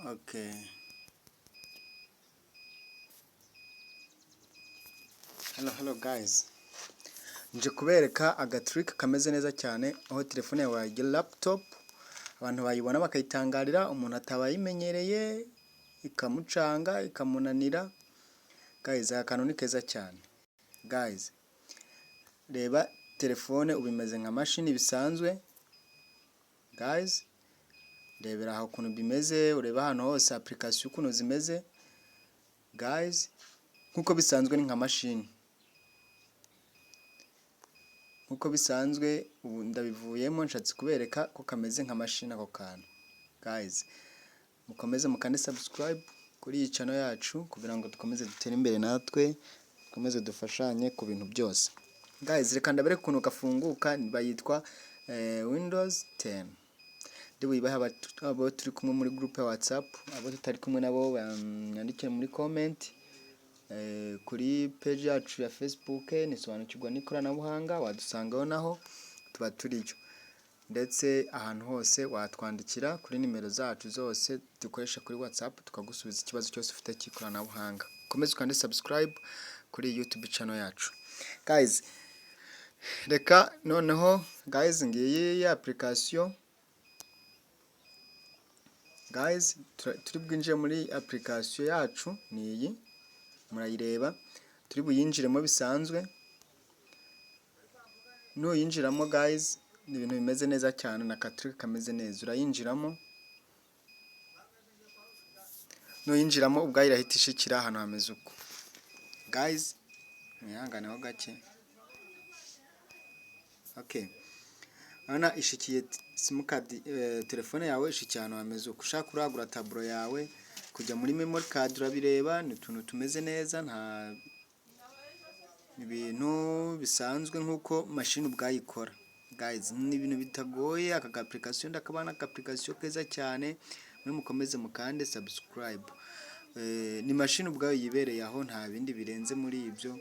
Okay. Hello, hello guys. Nje kubereka agatrick kameze neza cyane, aho telefone yawe wayigira laptop, abantu bayibona bakayitangarira, umuntu ataba ayimenyereye ikamucanga, ikamunanira. Guys, aka kantu ni keza cyane. Guys, reba telefone ubu imeze nka mashini bisanzwe. Guys, rebera aho ukuntu bimeze, urebe ahantu hose application ukuntu zimeze. Guys, nkuko bisanzwe ni nka mashini. Nkuko bisanzwe ubu ndabivuyemo, nshatse kubereka ko kameze nka mashini ako kantu. Guys, mukomeze mukande subscribe kuri iyi channel yacu kugira ngo dukomeze dutere imbere natwe, dukomeze dufashanye ku bintu byose. Guys, reka ndabereke ukuntu gafunguka, bayitwa Windows 10. Ndi buyibahe abo turi kumwe muri group ya WhatsApp, abo tutari kumwe nabo banyandikire muri comment. Kuri page yacu ya Facebook nisobanukirwa n'ikoranabuhanga, wadusangaho naho tuba turiyo. Ndetse ahantu hose watwandikira kuri nimero zacu zose dukoresha kuri WhatsApp, tukagusubiza ikibazo cyose ufite cy'ikoranabuhanga. Ukomeze ukande subscribe kuri YouTube channel yacu. Guys, reka noneho, guys, ngiyi ya application. Guys, turi bwinjire muri application yacu, ni iyi murayireba, turi buyinjiremo bisanzwe. Nuyinjiramo guys, ni ibintu bimeze neza cyane na katrick kameze neza. Urayinjiramo, nuyinjiramo ubwayo irahita ishikira ahantu hameze uko. Guys, mwihanganeho gake. Okay. Urabona ishikiye simukadi, telefone yawe ishikiye ahantu hameze uko. Ushaka uragura taburo yawe kujya muri memory card, urabireba, ni utuntu tumeze neza, nta ibintu bisanzwe nk'uko mashini ubwayo ikora. Guys, ni ibintu bitagoye. Aka ka application ndakabona, aka application keza cyane. Mwe mukomeze mukande subscribe. Ni mashini ubwayo yibereye aho, nta bindi birenze muri ibyo,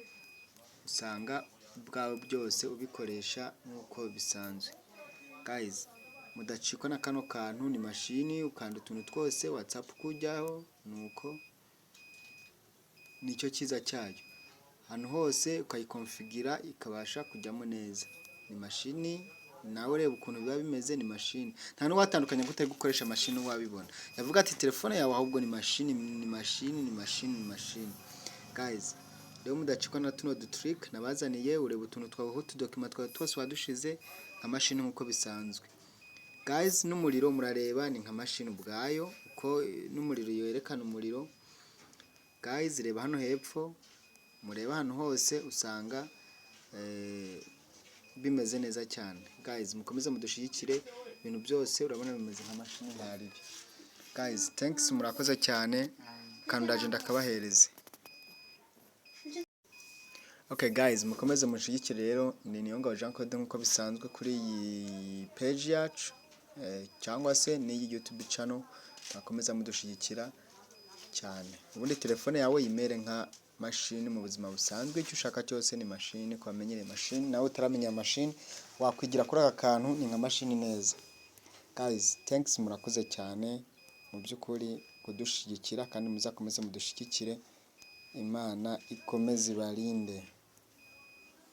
usanga ubwawe byose ubikoresha nk'uko bisanzwe. Guys, mudacikwa na kano kantu, ni mashini, ukanda utuntu twose, WhatsApp kujyaho nuko nicyo cyiza cyayo, ahantu hose ukayikonfigira ikabasha kujyamo neza. Ni mashini nawe, ureba ukuntu biba bimeze, ni mashini, nta n'uwatandukanya ko utari gukoresha mashini. Wabibona yavuga ati telefone yawe ahubwo ni mashini, ni mashini, ni mashini, ni mashini. Guys, rero mudacikwa na tuno dutrick nabazaniye. Ureba utuntu twawe, utudocument twawe twose wadushize nka mashini nk'uko bisanzwe. Guys, n'umuriro murareba ni nka mashini ubwayo, uko n'umuriro yerekana umuriro. Guys, reba hano hepfo, murebe ahantu hose, usanga bimeze neza cyane. Guys, mukomeze mudushyigikire, ibintu byose urabona bimeze nka mashini, nta ribi. Guys, thanks, murakoze cyane kandi ndaje ndakabahereze. Okay guys, mukomeze mushyigikire. Rero ni Niyongabo Jean Claude nk'uko bisanzwe kuri iyi page yacu cyangwa se n'iyi YouTube channel, mwakomeza mudushyigikira cyane. Ubundi telefone yawe yimere nka mashini mu buzima busanzwe, icyo ushaka cyose ni mashini. Ku bamenyereye mashini, nawe utaramenya mashini wakwigira kuri aka kantu, ni nka mashini neza. Guys, thanks, murakoze cyane mu by'ukuri kudushyigikira kandi muzakomeze mudushyigikire. Imana ikomeze ibarinde.